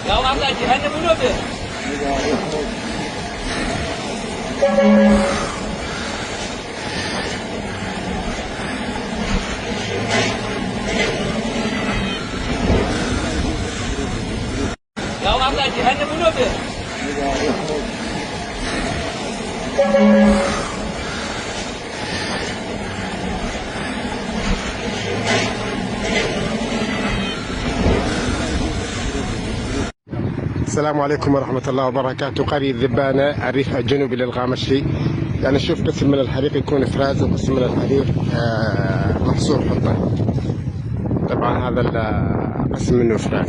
يا الله جهنم ونبي. يا الله جهنم ونبي. السلام عليكم ورحمة الله وبركاته. قرية ذبانة، الريف الجنوبي للقامشلي. يعني شوف قسم من الحريق يكون فراز وقسم من الحريق محصور حطة. طبعا هذا قسم منه فراز،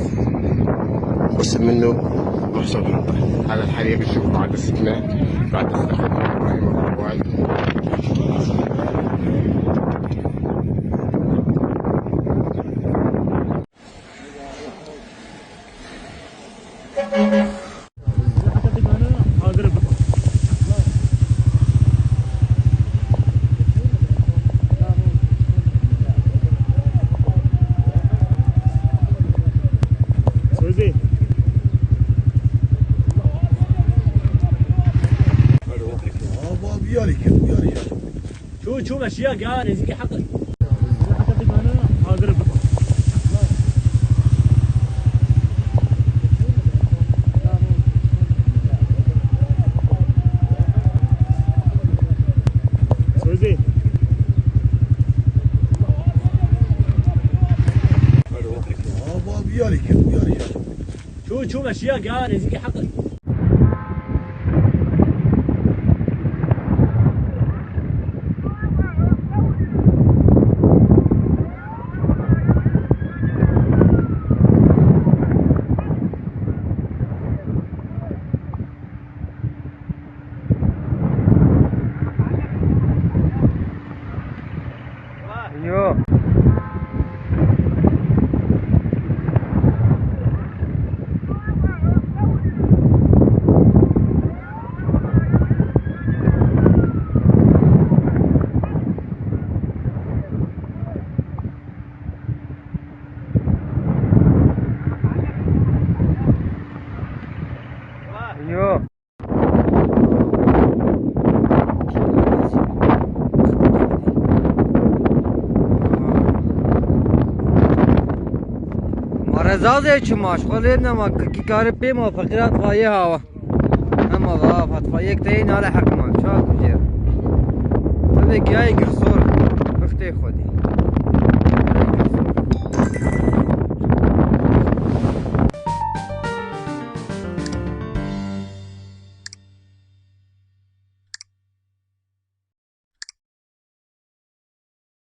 قسم منه محصور حطة. هذا الحريق يشوف بعد السكنة، بعد أخونا إبراهيم أبو. شو شو مشيها قال يزيك حقك. شو شو مشيها قال يزيك حقك. ايوه ايوه. مرزازه چماش خلی نما کی کار پی ما فقیرات فایه هوا اما وا فتفایه کتین على حق ما شاك بجير تبي جاي قرصور بختي خودي.